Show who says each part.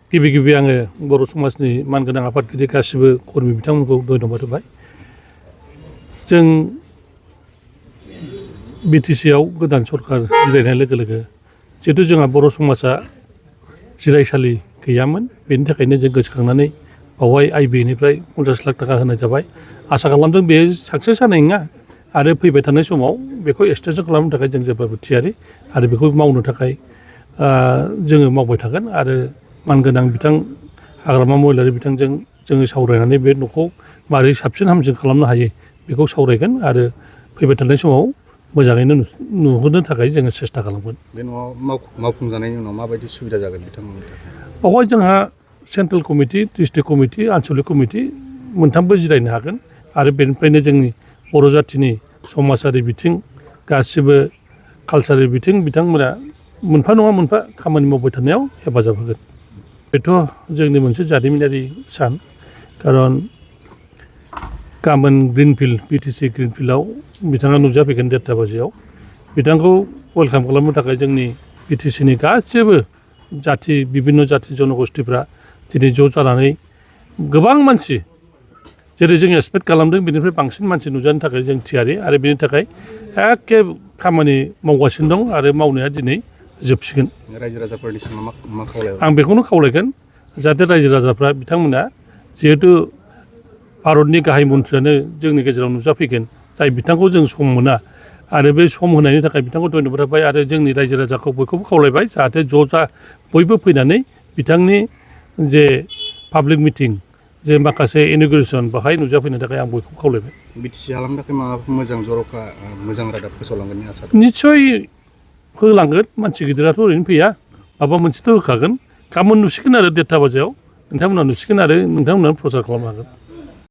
Speaker 1: गिबि गिबि आङो बर' समाजनि मानगोनां आफादगिरि गासिबो कर्मि बिथांमोनखौ धन्यबाद होबाय। जों बिटिसिआव गोदान सरकार जिरायनाय लोगो लोगो जिहेतु जोंहा बर' समाजा जिरायसालि गैयामोन, बेनि थाखायनो जों गोसोखांनानै बावहाय आइबिनिफ्राय 50 लाख थाखा होनाय जाबाय। आसा खालामदों बे साक्सेस जानाय नङा आरो फैबाय थानाय समाव बेखौ एक्सटेनसन खालामनो थाखाय जों जेब्लाबो थियारि आरो बेखौ मावनो थाखाय जोङो मावबाय थागोन आरो मानगोनां बिथां हाग्रामा महिलारि बिथांजों जोङो सावरायनानै बे न'खौ मारै साबसिन हामसिन खालामनो हायो बेखौ सावरायगोन आरो फैबाय थानाय समाव मोजाङैनो नुहोनो थाखाय जोङो सेस्था खालामगोन।
Speaker 2: बे न'आव मावफुंजानायनि उनाव माबायदि सुबिदा जागोन बिथांमोननि थाखाय?
Speaker 1: बेवहाय जोंहा सेन्ट्रेल कमिटि, डिस्ट्रिक्ट कमिटि, आनसलिक कमिटि मोनथामबो जिरायनो हागोन आरो बेनिफ्रायनो जोंनि बर' जाथिनि समाजारि बिथिं गासिबो कालसारेल बिथिं बिथांमोना मोनफा नङा मोनफा खामानि मावबाय थानायाव हेफाजाब होगोन। बेथ' जोंनि मोनसे जारिमिनारि सान, खारन गाबोन ग्रिनफिल्ड बिटिसि ग्रिनफिल्डआव बिथाङा नुजाफैगोन 1:30 बाजियाव। बिथांखौ वेलकाम खालामनो थाखाय जोंनि बिटिसिनि गासिबो जाथि बिभिन्न जाथि जनगोष्ठीफ्रा दिनै ज' जानानै गोबां मानसि जेरै जों एक्सपेक्ट खालामदों बेनिफ्राय बांसिन मानसि नुजानो थाखाय जों थियारि आरो बेनि थाखाय एखे खामानि मावगासिनो दं आरो मावनाया दिनै जोबसिगोन।
Speaker 2: रायजो राजाफोरनिसिम मा खावलायगोन?
Speaker 1: आं बेखौनो खावलायगोन जाहाथे रायजो राजाफ्रा बिथांमोना जिहेतु भारतनि गाहाय मन्थ्रियानो जोंनि गेजेराव नुजाफैगोन, जाय बिथांखौ जों सम मोना आरो बे सम होनायनि थाखाय बिथांखौ धन्यबाद होबाय आरो जोंनि रायजो राजाखौ बयखौबो खावलायबाय जाहाथे बयबो फैनानै बिथांनि जे पाब्लिक मिटिं जे माखासे इन'ग्रेसन बेवहाय नुजाफैनो थाखाय आं बयखौबो खावलायबाय।
Speaker 2: बिटिसि हालामनि थाखाय माबाफोर मोजां जर'खा मोजां रादाब फोसावलांगोननि आसा दं?
Speaker 1: निस्सय होलांगोन, मानसि गिदिराथ' ओरैनो फैया, माबा मोनसेथ' होखागोन। गाबोन नुसिगोन आरो 1:30 बाजियाव नोंथांमोना नुसिगोन आरो नोंथांमोना प्रसार खालामनो हागोन।